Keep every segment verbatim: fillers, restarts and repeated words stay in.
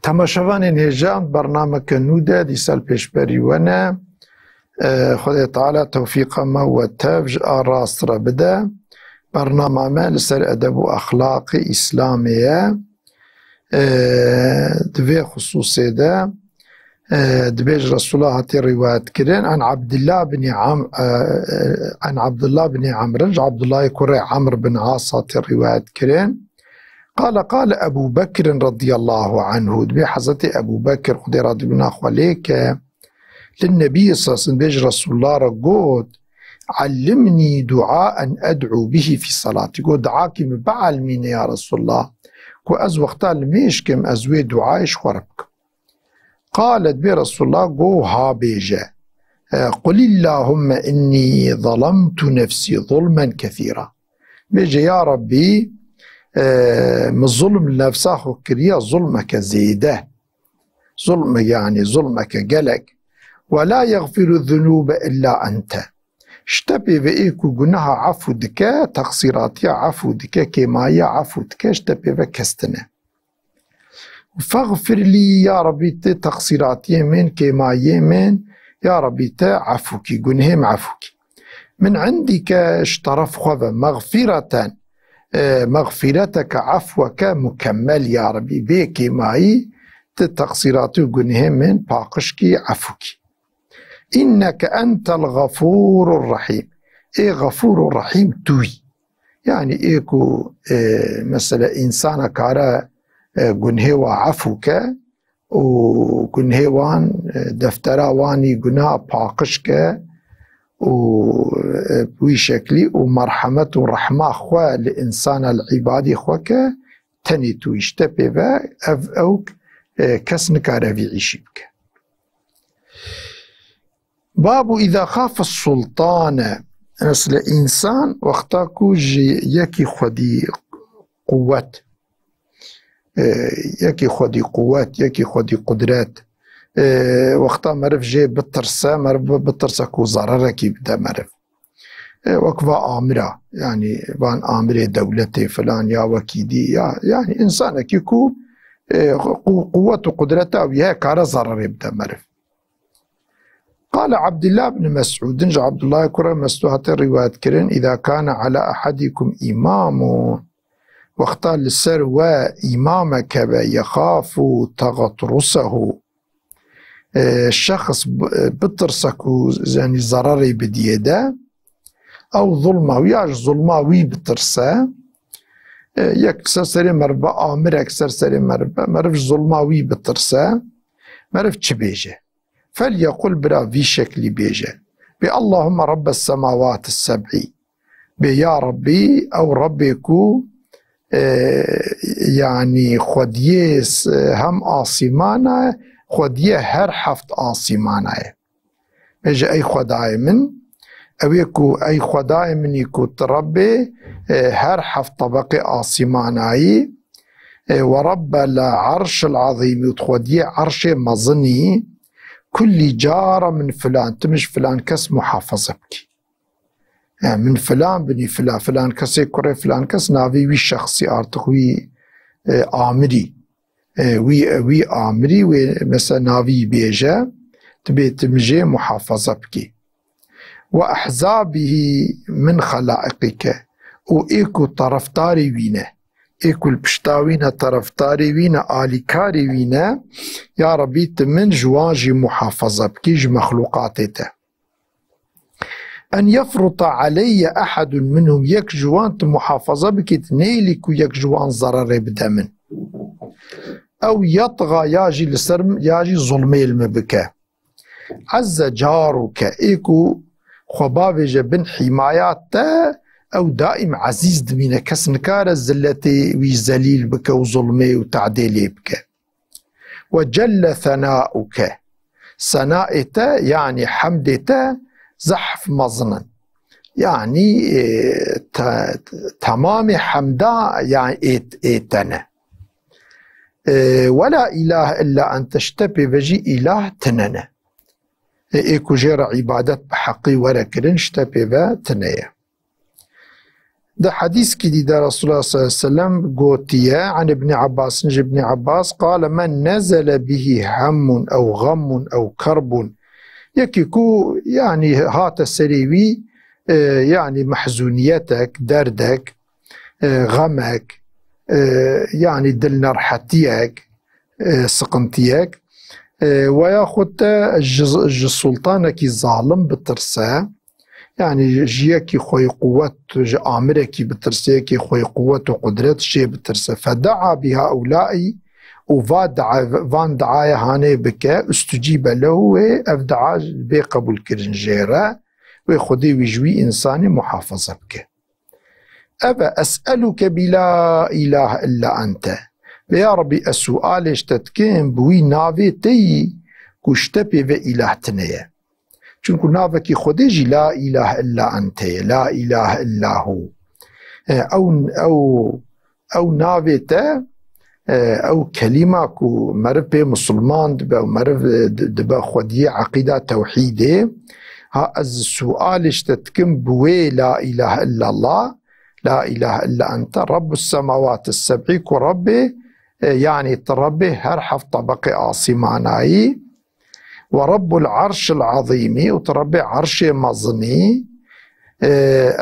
Temaşevanên hêja, bernameke nû de dîsa li pêşberî we ne. E, Xwedê Teala tewfîqa me we tev ji a rast re bide. Bernama me li ser edeb û exlaqê Îslamê ye. E, di vê xisûsê de, e, dibêje Resûlullah hatî rîwayet kirin, an Abdillah bin Am-, e, e, an Abdillah bin Amr, ji Abdullahê kurê Amr bin As hatî rîwayet kirin. Qale, qale Ebu Bekrin radiyallahu anhu. Dibê Hezretê Ebu Bekir, Xwedê razî bûna xwe lê ke, lin Nebî sallallahu aleyhi ve sellem, dibêje Resûlullah re got, "Allimnî duaen ed'u bihî fî salatî." Got, "Duakî min bielmîne ya Resûlullah, ku ez wexta limêj kim, ez wê duayê ji xwe re bikim." Qale, dibê Resûlullah got, "Ha bêje, e, Qulillahümme innî zalamtu nefsî zulmen kethîra." Bêje, "Ya Rabbî, e, min zulm li nefsa xwe kiriye, zulmeke zêde. Zulme, yanî zulmeke gelek. Ve la yexfiru zunûbe illa ente." Ji te pê ve ê ku gunaha efû dike, teqsîratiya efû dike, kêmayiya efû dike, ji te pê ve kes tine. "Fexfir lî, ya Rabbî, ti teqsîratiyê min, kêmayiyê min, ya Rabbî, te efû kî, gunhê min efû kî. Min indîke, ji teref xwe ve, mexfîreten, e, mexfîreteke, efweke mukemmel, ya Rabbî, bê kêmayî, ti teqsîratî û gunhê min paqij kî, efû kî. Înneke entel Xefûrur Rehîm." Ê Xefûr û Rehîm tu yî. Yanî ê ku, e, mesela, însana kare, e, gunhê wa efû ke û gunhê wan, e, deftera wanî guna paqij ke û, e, bi wî şeklî û merhemet û rehma xwe li însana, li îbadî xwe ke, tenê tu yî, ji te pê ve ev, ew, e, kes nikare vî îşî bike. Babu îza xafe sultane. Mesela, însan wexta ku ji yekî xwedî quwet, e, yekî xwedî quwet, yekî xwedî qudret, e, wexta meriv jê bitirse, meriv bi-, bitirse ku zerarekî bide meriv. E, wek va amira, yanî van amirê dewletê filan ya wekî dî, ya, yanî însanekî ku, e, qu-, quwet û qudreta wî heye, kare zererê bide meriv. Qale Abdullah bin Mes'udin, ji Abdullah kurê Mes'ud hate rîwayet kirin, "Îza kane ala ehadikum îmamun." Wexta li ser we îmamek hebe, "yexafu tegatrusehu." E, şexs bi-, bitirse ku, yanî, zerarê bidiyê de, ew zulma wî ya ji zulma wî bitirse, e, yek li ser serê meriv be, amirek ser serê meriv be, meriv ji zulma wî bitirse, meriv çi bêje? "Fel yekul", bira vî şeklî bêje. Bê, "Allahümme Rabbes semawati seb'i." Bê, "Ya Rabbî, ew Rabbê ku, e, yanî xwediyê s-, hem asîmana ye, xwediyê her heft asîmana ye." Bêje, "Ey Xwedayê min, ew ê ku, ey Xwedayê min î ku tu Rabbê, e, her heft tebeqê asîmanayî, e, we Rabbel arşil azîmî û tu xwediyê erşê mezinî, kullî cara min filan, tu min ji filan kes muhafaza bikî." Yani, min filan binî filan, filan kesê kurê filan kes, navê wî şexsî, artık wî, e, amirî, e, wî, wî amirî, wê mesela navî bêje, tu bê tu min jê muhafaza bikî. "Ve ehzabihî min xelaiqike", û ê ku taraftarê wî ne, ê ku li pişta wî ne, taraftarê wî ne, alîkarê wî ne, ya Rabbî, tu min ji wan jî muhafaza bikî, ji mexlûqatê te. "En yefruta aleyye ehadun minhum", yek ji wan tu muhafaza bikî, tu nêlî ku yek ji wan zerarê bide min. "Ew yetxa", ya jî li ser min, ya jî zulmê li min bike. "Ezze caruke", ê ku xwe bavêje bin hîmaya te, ew daîm ezîz dimîne, kes nikare ziletê wî zelîl bike û zulmê û tadê lê bike. "Ve celle senauke", senaê te, yanî hemdê te zehf mezin in. Yanî, e, te-, temamê hemda, yanî ê, ê te ne. E, "Ve la ilahe illa ente", ji te pê ve jî îlah tine ne. E, ê ku jê re îbadet bi heqî were kirin, ji te pê ve tine ye. Di hedîskî dî de Resulullah sallallahu aleyhi ve sellem gotiye, an Ibn Abbas, ji Ibn Abbas, qale: "Men nezele bihi hemmun ew gammun ew kerbun." Yekî ku, yani, hate serê wî, e, yani, mehzûniyetek, derdek, e, xemek, e, yani, dilnerhetiyek, e, siqintiyek, e, weya xwe te ji, ji sultanekî zalim bitirse, yani, ji yekî xweyî quwet, ji amirekî bitirse, yekî xweyî quwet û qudret jê bitirse, fedaa bi haulai, û va dua, van duaya hanê bike, ustucibe lehu, wê ev dua bê qebûlkirin jê re, wê Xwedê wî ji wî însanê muhafaza bike. Ev e, "Es'eluke bi la ilahe illa ente." Vê ya Rebî, ez sualê ji te dikim bi wî navê te yî ku ji te pê ve îlah tine ye. Çunku navekî Xwedê jî la ilahe illa ente ye, la ilahe illa hu. E, ew, ew, ew navê te, e, ew kelîma ku meriv pê misilman dibe û meriv, e, di-, dibe xwediyê eqîda tewhîdê, ha ez sualê ji te dikim bi wê la ilahe illallah, la ilahe illa ente, Rabbus semawati seb'î ku Rabbê, e, yanî tu Rabbê her heft tebeqê asîmanayî, we Rabbul Arşil Azîmî, û tu Rabbê Arşê mezinî, e,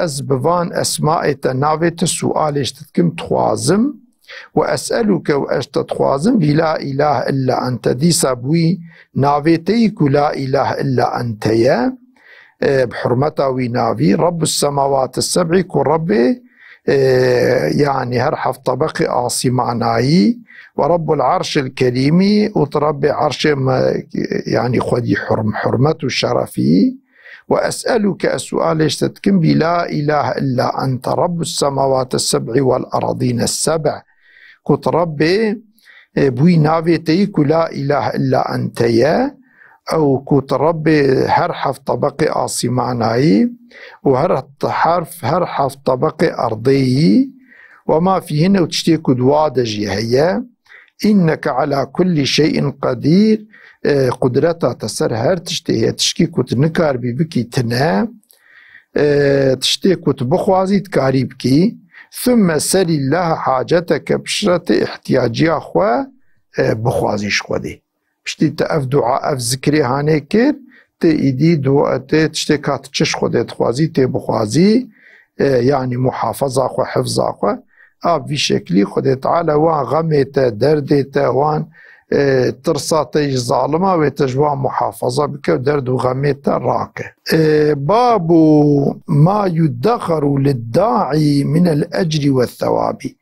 ez bi van esmaê te navê te sualê ji te dikim, dixwazim, we es'eluke, û ez te dixwazim, bi la ilahe illa ente, dîsa bi wî navê te yî ku la ilahe illa ente ye, e, bi hurmeta wî navî, Rabbus semawati seb'î, ku Rabbê, e, yanî her heft tebeqê asîmanayî, we Rabbul Arşil Kerîmî, û tu Rabbê Arşê me, yanî xwedî hurm-, hurmet û şerefî, we es'eluke, ez sualê ji te dikim, bi la ilahe illa ente, Rabbus semawati seb'i wal eradîne seb', ku tu Rabbê, e, bi wî navê te yî ku la ilahe illa ente ye, ew ku tu Rebbê her heft tebeqê asîmanayî û her t-, herf, her heft tebeqê erdê yî, we ma fîhine, û tiştê ku di wa de jî heye, înneke ala kullî şey'in qedîr, e, qudreta te ser her tiştê heye, tişkî ku tu nikaribî bikî tine, e, tiştê ku tu bixwazî dikarî bikî. Thumme selîllahe haceteke, piştre tê ihtiyaciya xwe, e, bixwazî ji Xwedê. Piştî te ev dua, ev zikrê hanê kir, tê îdî dua, tê tiştê ka tu çi ji Xwedê dixwazî, tê bixwazî, e, yanî muhafaza xwe, hifza xwe. A vî şeklî Xwedê Teala wan xemê te, derdê te, wan, e, tirsa te ji zalima wê te ji wan muhafaza bike û derd û xemê te rake. E, babu ma yuddaxaru lid-daî minel ecri we thewabî.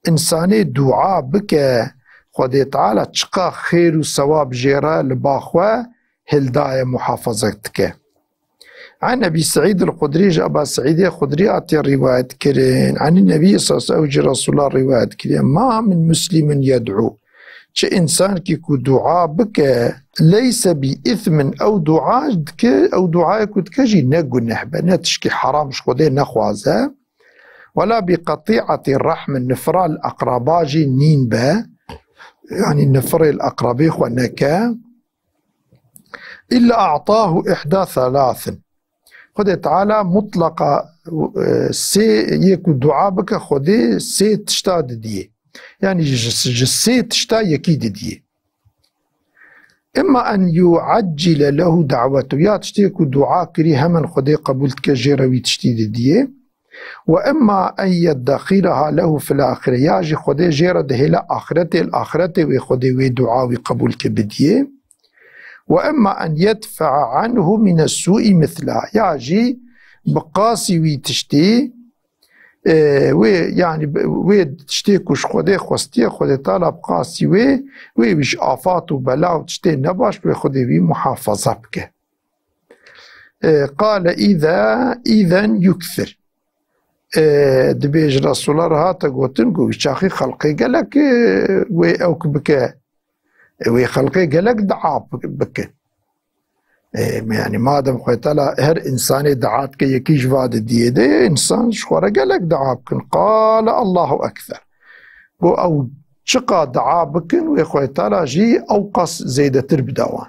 Însanê dua bike, Xwedê Teala çiqa xêr û sewab jê re li ba xwe hildaye, muhafaza dike. An Ebî Seîd el-Xudrî, ji Eba Seîdê Xudrî hatiye rîwayet kirin. Anî Nebî sallallahu aleyhi ve sellem, ew jî Resulullah rîwayet kiriye. Ma min muslimin yed'u. Çi însankî ku dua bike, leyse bi îsmin, ew dua dike, ew duayê ku dike jî ne guneh be, ne tişkî heram ji Xwedê nexwaze. Wela bi qetî'etî rehmin, nifira li eqraba jî nîn be. Yanî nifirê li eqrabê xwe neke. Îlla a'tahu ihda thalathin. Xwedê Teala mutlaqa, e, sê yê ku dua bike Xwedê sê tişta didiyê. Yanî ji, ji sê tişta yekî didiyê. Imma en yu'eccile lehu da'wetu, ya tiştê ku dua kirî hemen Xwedê qebûl dike, jê re wî tiştî didiyê. Ve imma en yeddexireha lehu fil axire, ya jî Xwedê jê re dihêle axiretê, li axiretê wê Xwedê wê dua wî qebûl ke bidiyê. Ve imma en yedfe'a anhu mine su'i misla, ya jî bi qasî wî tiştî, e, wê, yanî, wê tiştê ku ji Xwedê xwestiye, Xwedê Teala bi qasî wê, wê wî ji afat û bela û tiştê nebaş wê Xwedê wî muhafaza bike. E, qale îze, îzen yuksir. E, dibêje Resulullah re hate gotin ku wî çaxî xelqê gelek, e, wê ewk bike, e, wê xelqê gelek dua bik-, bikin. E, yanî madem Xwedê Teala her însanê dua dike, yekî ji va didiyê de, însan ji xwe re gelek dua bikin. Qale Allahu ekser. Got ew çiqa dua bikin, wê Xwedê Teala jî ew qas zêdetir bide wan.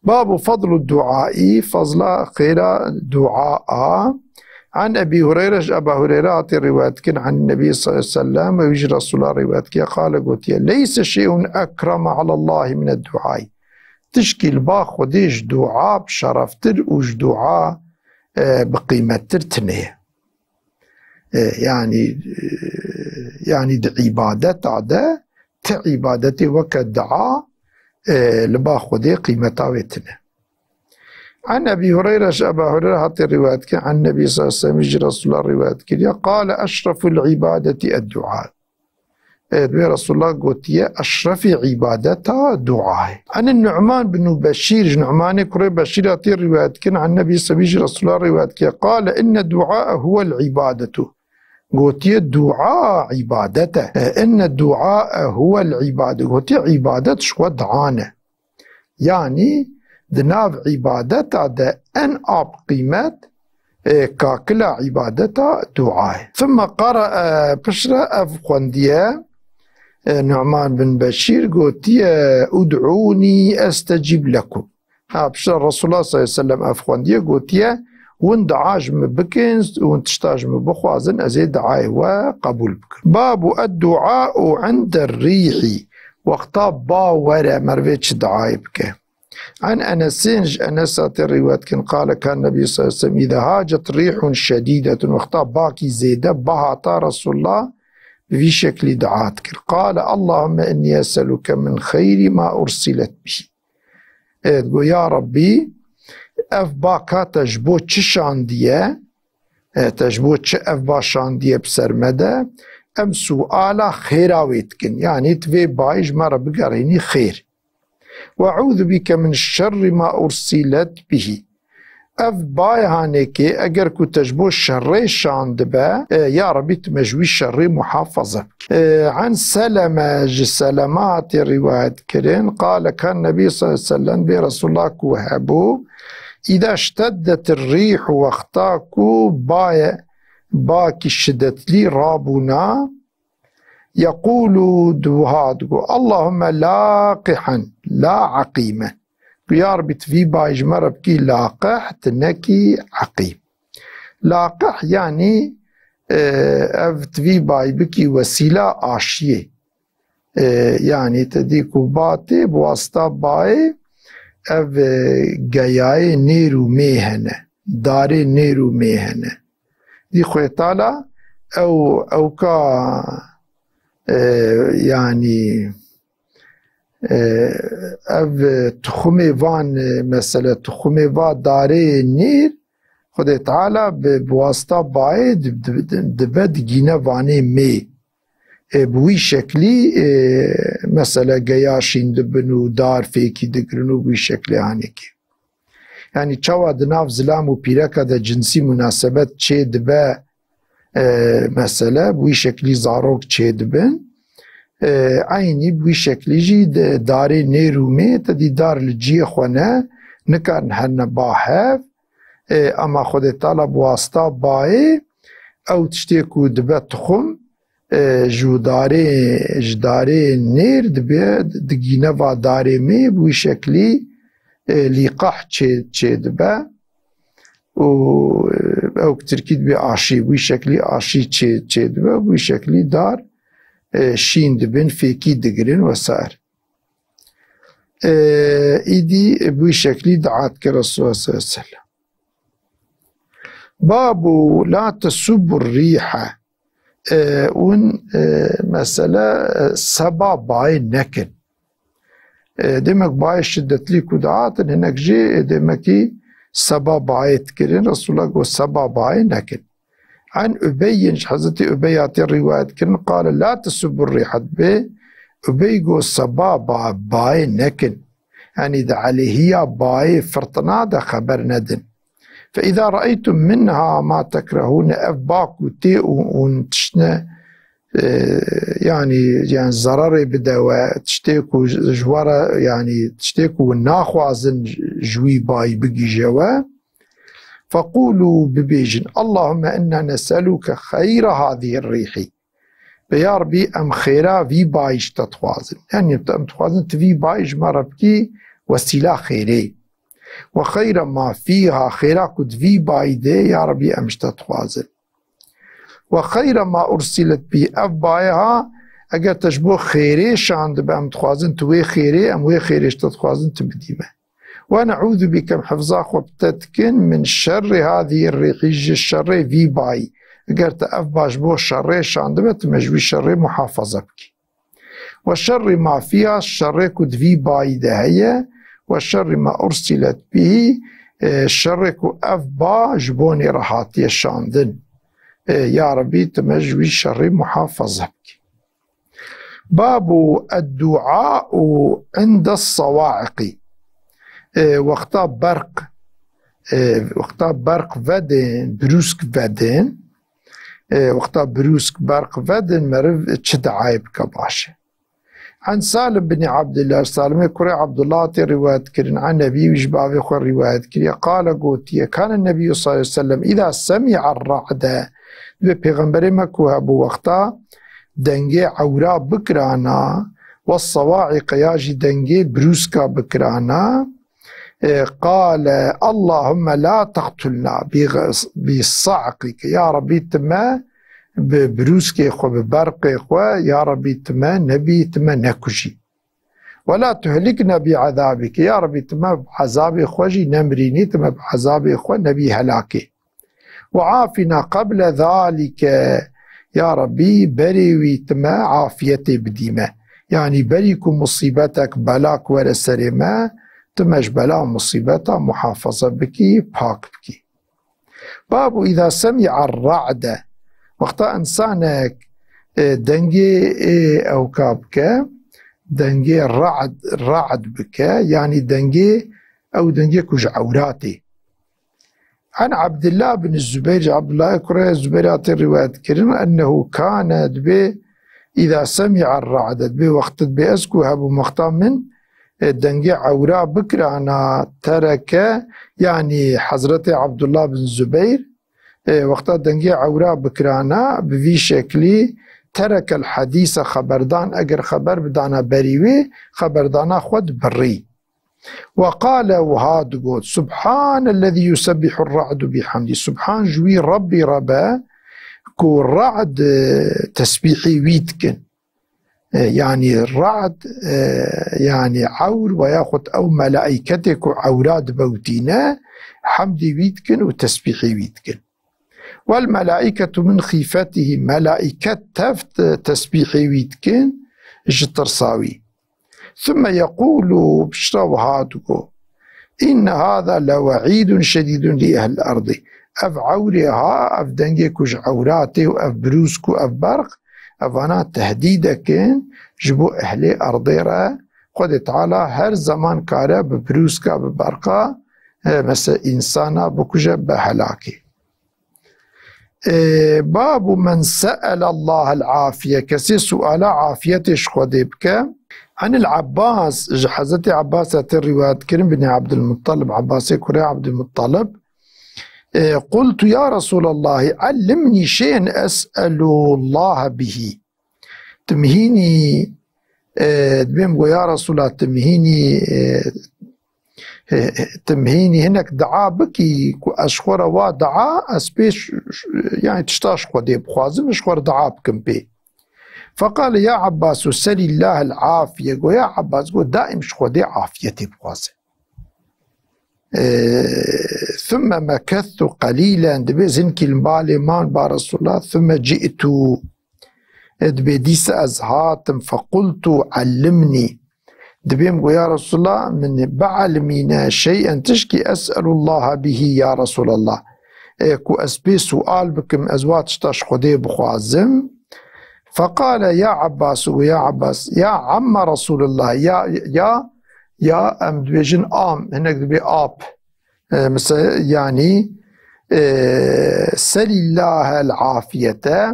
Babu fadlu duaî, fazla xêra dua a. An Ebî Hureyre, ji Eba Hureyre hatî rîwayet kirin, an Nebî sallallahu aleyhi ve sellem, wî ji Resûla rîwayet kiriye, qale, gotiye, "Leyse şey'un ekrama alallahi mined duai." Tişkî li ba Xwedê ji dua bi şereftir û ji dua, e, bi qîmettir tine ye. E, yanî, e, yanî di îbadeta de ti îbadetê weke dua, e, li ba Xwedê qîmeta wê tine. An Ebî Hureyre, ji Eba Hureyre hatî rîwayet kirin, an Nebî sallallahu aleyhi ve sellem, ji Resûla rîwayet kiriye, qale, "Eşreful îbadeti ed-dua." E, wê Resûla gotiye, "Eşrefî îbadeta dua ye." An Nu'man bin Beşîr, ji Nu'manê kurê Beşîr hatî rîwayet kirin, an Nebî sallallahu aleyhi ve sellem, ji Resûla rîwayet kiriye, qale, "Inne du'a huwel îbadetu." Gotiye, "Dua îbadet e." E, "Inne du'a huwel îbadet." Gotiye, "Îbadet ji xwe dua ne." Yanî di nav îbadeta de en ap qîmet, e, kakila îbadeta dua ye. Thumma qara, e, piştre ev xwendiye, e, Nu'man bin Beşîr gotiye, "Ud'ûnî estecîb lekum." Ha, piştre Resulullah sallallahu aleyhi ve sellem ev xwendiye gotiye, "Hûn dua ji min bikin, hûn tişta ji min bixwazin, ez ê duayê we qebûl bikim." Babu ed-du'a inde rîhî. Wexta ba were, mervê çi duayê bike? An Enesên, ji Enes hatî rîwayet kirin, qale, kan Nebî sallallahu aleyhi ve sellem, "Îza hacet rîhun şedîdetun." Wexta bakî zêde bihata, Resulullah bi vî şeklî dua dikir. Qale, "Allahümme inni es'eluke min xeyri ma ursilet bihî." E, digo, "Ya Rabbî, ev ba ka te ji bo çi şandiye? E, te ji bo çi ev ba şandiye bi ser me de? Em suala xêra wê dikin. Yanî tu vê bayî ji me re bigerînî xêr. Ve eûzu bike min şerri ma ursilet bihî." Ev bayê hanekê, eger ku te ji bo şerê şandibe, e, ya Rebî, tu me ji wî şerê muhafaza bike. E, an Seleme, ji Seleme hatî rîwayet kirin, qale, kan Nebî sallallahu aleyhi ve sellem, bê Resulullah ku hebû, îda şteddet rîhu, wexta ku baye, bakî şidetlî rabûna, yeqûlu, di wiha digo, "Allahümme laqihen, la eqîmen." Ku ya Rebî, tu vî bayî ji me re bikî laqih, tu nekî eqîm. Laqih yanî, e, ev tu vî bayî bikî wesîla aşiyê. E, yanî te dî ku ba tê, bi wasita bayê ev, e, geyayê nêr û mê hene, darê nêr û mê hene. Dî Xwê Teala ew, ewka, e, yanî, e, ev tuxumê van, e, mesele tuxumê va darê nêr, Xwedê Teala bi, bi wasita bayê di, di, di, dibe digîne vanê mê. E, bi wî şeklî, e, mesele geya şîn dibin û dar fêkî digirin û bi wî şeklê hanekê. Yanî çawa di nav zilam û pîreka de cinsî munasebet çê dibe, e, mesele, bi wî şeklî zarok çê dibin. E, eynî bi wî şeklî jî di darê nêr û mê te dî dar li ciyê xwe ne, nikarin herine ba hev. E, ema Xwedê Teala bi wasita bayê ew tiştê ku dibe tuxum, e, ji darê, ji darê nêr dibe, digîne va darê mê, bi wî şeklî, e, lîqah çê, çê dibe. Û, e, ew tirkî dibe aşî, bi wî şeklî aşî çê, çê dibe, bi wî şeklî dar, e, şîn dibin, fêkî digirin wesair. E, îdî bi wî şeklî dua dike Resulullah sallallahu aleyhi ve sellem. Babu la tesubbu rîhe. E, hûn, e, mesele, e, seba bayê nekin. E, demek bayê şiddetlî ku dihatin, hinek jî, e, demekî seba bayê dikirin. Resulullah got, "Seba bayê nekin." An Ubeyyin, ji Hezretî Ubey hatî rîwayet kirin, qale, "La tesubbu rîhe." Bê Ubey got, "Seba ba-, bayê nekin." Yanî di aleyhiya bayê firtina de xeber nedin. "Fe îza reeytum minha ma tekrehûne", ev ba ku tê û, û tiştine, e, yanî, yanî zerarê bide we, tiştê ku ji, ji we re, yanî tiştê ku naxwazin ji wî bayî bigihîje we, "feqûlû", bibêjin, "Allahümme inna nes'elûke xeyra hâzihir rîhî." Bê ya Rebî, em xêra vî bayî ji te dixwazin. Yanî em dixwazin tu vî bayî ji me re bikî wesîla xêrê. Ve xeyre ma fîha, xêra ku di vî bayî de, ya Rebî, em ji te dixwazin. Ve xeyre ma ursilet bî, ev bayê ha, eger te ji bo xêrê şandibe, em dixwazin tu wê xêrê, em wê xêrê ji te dixwazin tu bidî me. Ve ne'ûzu bike, em hifza xwe bi te dikin, min şerri hadî rîhî, ji şerê vî bayî. Eger te ev ba ji bo şerê şandibe, tu me ji wî şerê muhafaza bikî. Ve şerri ma fîha, şerê ku di vî bayî de heye, ve şerri ma ursilet bihî, e, şerê ku ev ba ji bonê re hatiye şandin. E, ya Rebî, tu me ji wî şerî muhafaza bikî. Babu eddu'a'u inde sawa'iqî. E, wexta berq, e, wexta berq vedên, brûsk vedên, e, wexta brûsk berq vedên, meriv çi diayê bike baş e? An Salim bin Abdullah, Salimê kurê Abdullah tê rîwayet kirin, an Nebî, wî ji bavê xwe rîwayet kiriye. Qale, gotiye, Kane Nebî sallallahu aleyhi ve sellem îza semi'a ra'de, dibê pêxemberê me ku hebû wexta dengê ewra bikirana, ve sawa'iqe, ya jî dengê brûska bikirana, e, qale, Allahümme la teqtulna bi, bi sa'qike. Ya Rebî, tu me bi brûskê xwe, bi berqê xwe, ya Rebî, tu me nebî, tu me nekujî. Ve la tuhlikne bi azabike. Ya Rebî, tu me bi azabê xwe jî nemirînî, tu me bi azabê xwe nebî helakê. Ve afina qeble zalike. Ya Rebî, berê wî tu me afiyetê bidî me. Yanî berî ku musîbetek, belak were serê me, tu me ji bela û musîbeta muhafaza bikî, pak bikî. Babu îza semi'a ra'de. Wexta însanek, e, dengê, e, ewka bike, dengê ra'd, ra'd bike, yanî dengê, ew dengê ku ji ewratê. An Abdullah bin Zubeyr, ji Abdullah kurê Zubeyr hatê rîwayet kirin, ennehu kane, dibê, îza semi'a ra'de, dibê wextê dibê ez ku hebûm wexta min, e, dengê ewra bikirana, tereke, yanî Hezretê Abdullah bin Zubeyr, e, wexta dengê ewra bikirana, bi vî şeklî, terekel hedîse, xeberdan, eger xeber bidana berî wê, xeberdana xwe dibirî. Ve qale, wiha digot, Subhanellezî yusebbihu ra'du bihamdî. Subhan ji wî Rebbî re be ku ra'd, e, tesbîhê wî dikin. E, yanî ra'd, e, yanî ewr ve yaxud ew melaîketê ku ewra dibewtîne, hemdî wî dikin û tesbîhê wî dikin. Wel melaîketu min xîfetihî, melaîket tev tesbîhê wî dikin ji tirsa wî. Thumme yeqûlu, piştre wiha digo, Înne hâzâ lewe'îdun şedîdun li ehlil erdî. Ev ewrê ha, ev dengê ku ji ewratê û ev brûsk û ev berq, evana tehdîdek in ji bo ehlê erdê re. Xwedê Teala her zeman kare bi brûska, bi berqa, e, mesela însana bikuje, be helakê. E, babu men se'ele Allahel afiye. Kesê suala afiyetê ji Xwedê bike. Anil Abbas, ji Hezretê Abbas hatê rîwayet kirin, binê Abdulmuttalib, Abbasê kurê Abdulmuttalib. E, qultu ya Resulallahî, allimnî şey'en es'elullaha bihî. Tim hînî, e, dibêm go, ya Resulallah, tim hînî, e, e, tim hînî hinek dua bikî ku ez ji xwe re wa dua, ez pê ş-, ş-, yanî tişta ji Xwedê bixwazim, ji xwe re dua bikim pê. Feqale ya Abbas, selillahel afiye. Go, ya Abbas, go, daîm ji Xwedê afiyetê bixwaze. E, thumme mekethtu qelîlen, dibê zinkî li malê man ba Resulullah, thumme ci'tu, e, dibê dîsa ez hatim, fequltu allimnî, dibêm go, ya Resulullah, min bi'elmîne şey'en, tişkî es'elullaha bihî, ya Resulallah, e, ku ez pê sual bikim, ez wa tişta ji Xwedê bixwazim. Feqale ya Abbas, û ya Abbas, ya amme Resulullah, ya, ya, ya em dibêjin am, hinek dibê ap. E, mesela, yanî, e, selillahel afiyete,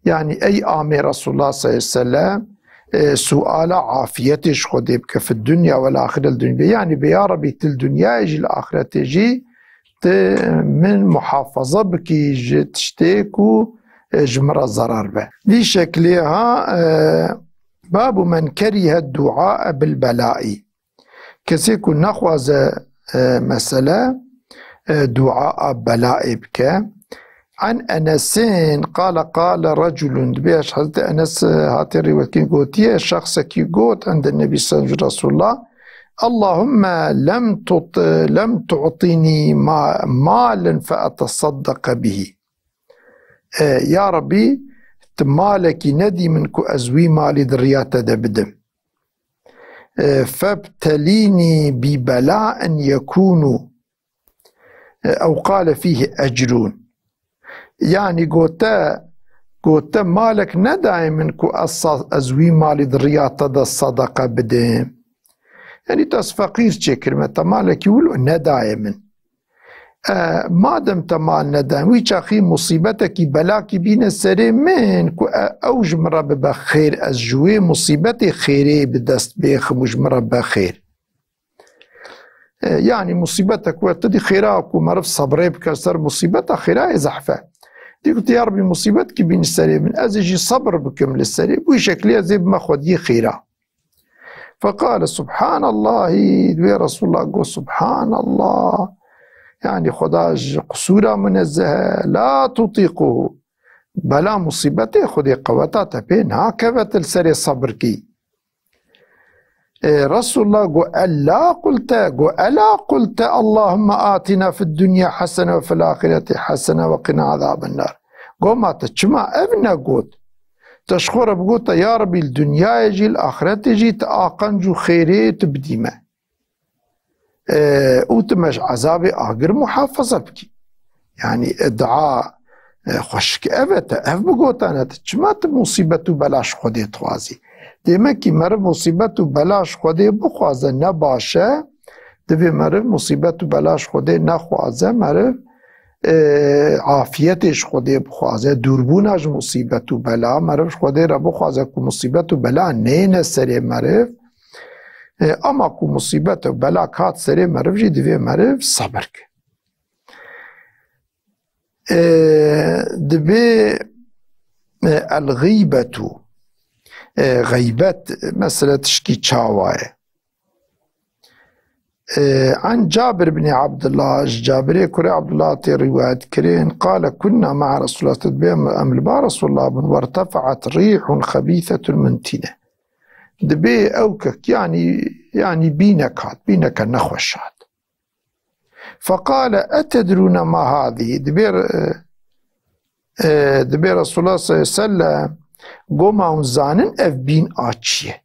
yanî ey amê Resulullah sallallahu aleyhi ve sellem, e, suala afiyetê ji Xwedê bike, fi dunya vel axire, li dunya. Yanî bê ya Rebî, tu li dunyayê jî, li axiretê jî, tu min muhafaza bikî ji tiştê ku, e, ji min re zerar be. Vî şeklê ha, e, babu men kerîhe du'a bil belai. Kesê ku nexwaze, e, mesele, e, dua a belayê bike. An Enesin qale, qale reculun, dibê ji Hezretî Enes, e, hatiye rîwetkirin, gotiye, şexsekî got, ende Nebî sallallahu aleyhi ve sellem, Resulullah, Allahümme lem tut-, lem tu'tini ma-, malen fe etesaddaqa bihi. E, ya Rabbî, tu malekî nedî min ku ez wî malî di riya te de bidim. E, febtelînî bi belaen yekûnû, e, ew qale fîhî ecrûn. Yanî gote, gote malek nedayê min ku ez sa-, ez wî malî di riya te de sedeqe bidim. Yanî tu ez feqîr çêkirime, te malekî wilo nedayê min. E, madem te mal nedayê min, wî çaxî musîbetekî, belakî bîne serê min ku e-, ew ji min re bibe xêr, ez ji wê musîbetê xêrê bi dest bêxim û ji min re bibe xêr. E, yanî musîbetek we tu dî xêra ku meriv sebrê bike ser musîbeta xêra ê zehf e. Dî gotiye, ya Rebî, musîbetkî bîn serê min, ez ê jî sebr bikim li serê, bi wî şeklî ez ê bime xwediyê xêra. Feqale, Subhanallahî, divê Resulullah got, Subhanallah. Yanî Xweda ji qisûra munezzeh e, la tutîquhu. Bela musîbetê Xwedê qeweta te pê nakeve tu li serê sebr kî. E, Resulullah got, Ella qulte, got, Ela qulte, Allahümme atina fid dunya hasene ve fil ahireti hasene ve qina azaben nar. Got, ma te çima ev negot? Te ji xwe re bigota, ya Rebî, li dinyayê jî, li axiretê jî tu a qenc û xêrê tu bidî me. E, û tu me ji ezabê agir muhafaza bikî. Yanî, e, dua, e, xweşik ev e, te ev bigotane, tu çima tu musîbet û bela ji Xwedê dixwazî? Demek ki meriv musîbet û bela ji Xwedê bixwaze ne baş e, divê meriv musîbet û bela ji Xwedê nexwaze, meriv, e, afiyetê ji Xwedê bixwaze, dûrbûna ji musîbet û bela, meriv ji Xwedê re bixwaze ku musîbet û bela neyne serê meriv. E, ama ku musîbet û bela kat serê meriv jî divê meriv sebir ke. E, dibê, e, el-gîbetu, e, xeybet, mesele tişkî çawa ye? E, an Cabir bin Abdullah, ji Cabirê kurê Abdullah tê rîwayet kirin, qale, kunna ma'a Resulullah, dibê em, em li ba Resulullah bûn, wertefa'at rîhun xebîsetun min tîne. Dibê ew kek, yanî, yanî bînek hat, bîneke nexweş hat. Feqale, etedrûne ma hadî? Dibê, e, e, dibê Resulullah sallallahu aleyhi ve sellem, goma hûn zanin ev bîn a çi ye?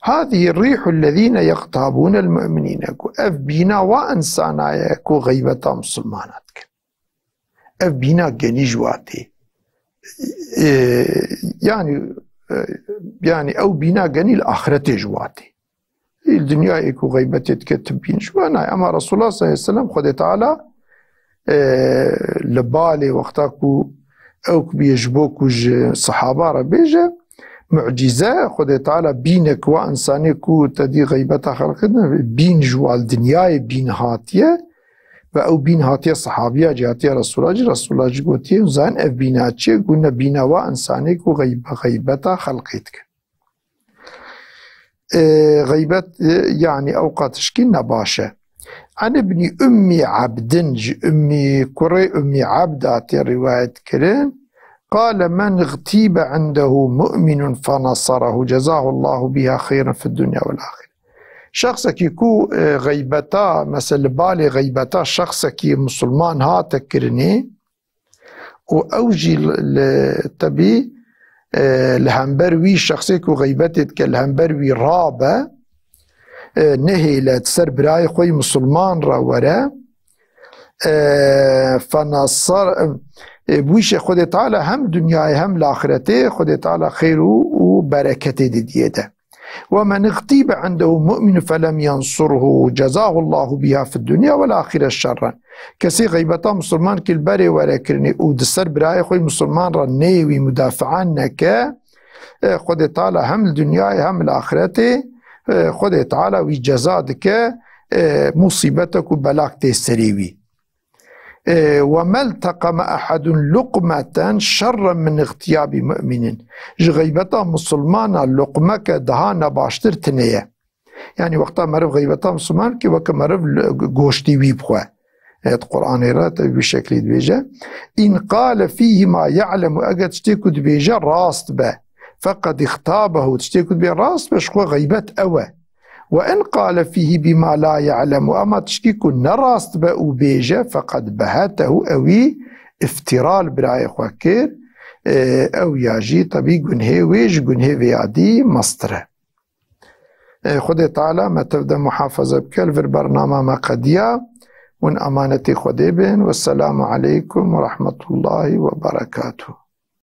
Hadî rîhul lezîne yeqtabûnel mu'minîne. Ku ev bîna wa insana ye ku xeybeta misilmana dikin. Ev bîna genî ji wa tê. E, yanî, e, yanî ew bîna genî li axiretê ji wa tê. Li dinyayê ku xeybetê dike tu bîn ji wa nayê. Ema Resulullah sallallahu aleyhi ve sellem Xwedê Teala, e, li balê wexta ku ew ku bîye ji bo ku ji sehaba re bêje, mucîze, Xwedê Teala bînek wa insanê ku te dî xeybeta xelqê de, bîn ji wa li dinyayê bîn hatiye, ve ew bîn hatiye sehabiya cî, hatiye Resûla cî, Resûla cî gotiye, zan ev bîna çi ye? Got, ne bîna wa insanê ku xeybe-, xeybeta xelqê dike. E, xeybet, e, yanî ew qatişkî nebaş e. An Ibnî Ummî Abdin, ji Ummî, kurê Ummî Abd hatiye rîwayet kirin. Qale, men ixtîbe indehu mu'minun feneserehu, cezahullahu biha xeyran fid dunya vel axire. Şexsekî ku, e, xeybeta, mesela li balê xeybeta şexsekî misilman hate kirinê û ew jî li, li, tebî, e, li hember wî şexsê ku xeybetê dike li hember wî rabe, e, nehêle di ser birayê xwe yî misilman re were, e, fenasar, e, bi wî şê Xwedê Teala hem dinyayê hem li axiretê Xwedê Teala xêr û, û bereketê didiyê de. Ve men ixtîbe indehu mu'min felem yansurhu cezahullahu biha fid dunya vel axire şerren. Kesê xeybeta misilman ki li berê were kirinê û di ser birayê xwe misilman re neyê wî mudafian neke, e, Xwedê Teala hem li dinyayê hem li axiretê, e, Xwedê Teala wî ceza dike, e, musîbetek û belak tê serê wî. E, ve melteqeme ehedun luqmeten şerren min ixtiyabi mu'minin. Ji xeybeta misilmana luqmeke daha nebaştir tine ye. Yani wexta meriv xeybeta Müslüman ki weke meriv goştî wî bixwe. Evet, Qur'anê re te wî şeklî dibêje. In qale fihi ma ya'lemu, eger tiştê ku dibêje rast be. Feqad ihtabehu, tiştê ku dibê rast be, ji xwe xeybet ew e. Ve in qale fihi bima la ya'lemu, ama tiştî ku ne rast be û bêje, feqad behetehu, ewî iftira li birayê xwe kir, e, ew ya jî tebî gunhê wê ji gunhê vê yadî mestir e. E, Xwedê Teala me tev de muhafaza bike, li vir bernama me qediya, hûn amanetê Xwedê bin. Wesselamu aleykum ve rahmetullahi ve berekatuhu.